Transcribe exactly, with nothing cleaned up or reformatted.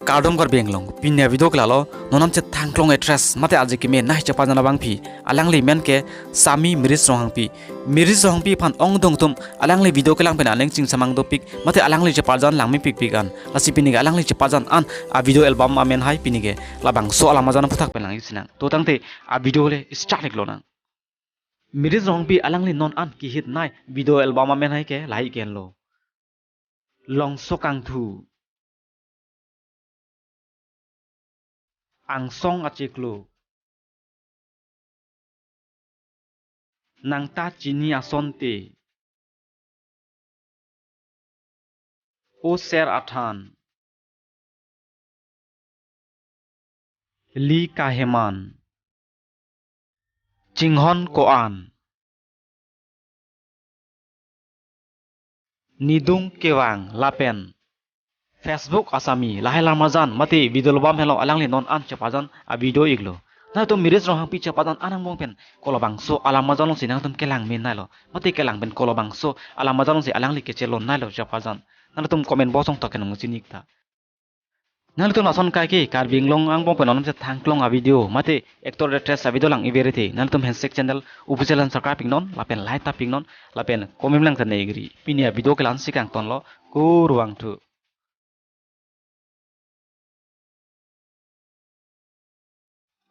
Kardom Karbi Anglong, pini a-video ke lalo, non an chethangklong actress, mate aji keme nai chepajan abangpi, alangli men ke Sami Miris Ronghangpi. Miris Ronghangpi aphan ongdung atum, alangli video kelang pen aning chingsamang dopik, mate alangli chepajan langmepikpik an. Lasi pini ke alangli chepajan an, a-video album amen hai pini ke, labangso alam ajan aphuthak pen langji sinang. To tangte, a-video le start ik lonang. Miris Ronghangpi alangli non an kehit nai video album amen hai ke lahai ke henlo. Longso Kangthu. Angsong Achiklo. Nangta Chini Asonte. O Ser Athan. Li Kaheman. Chinghon Ko-an. Nidung Kevang lapen Facebook Asami lahai alam ajan mate video album henlo alangli non an chepajan a-video iklo. Nangtum Miris Ronghangpi chepajan an angbong pen kolabangso alam ajan alongsi nangtum kelang me nailo. Mate kelang pen kolabangso alam ajan alongsi alangli kechelon nailo chepajan. Nangtum comment box along ta kenong chinik ta. Nangtum lason kaike Karbi Anglong angbong pen non an chethangklong a-video mate actor actress a-video lang iberethe. Nangtum handshake channel official an subscribe iknon lapen like tap iknon lapen comment lang ta ne igri. Pini a-video ke la-ansi kangtonlo, kurvangthu.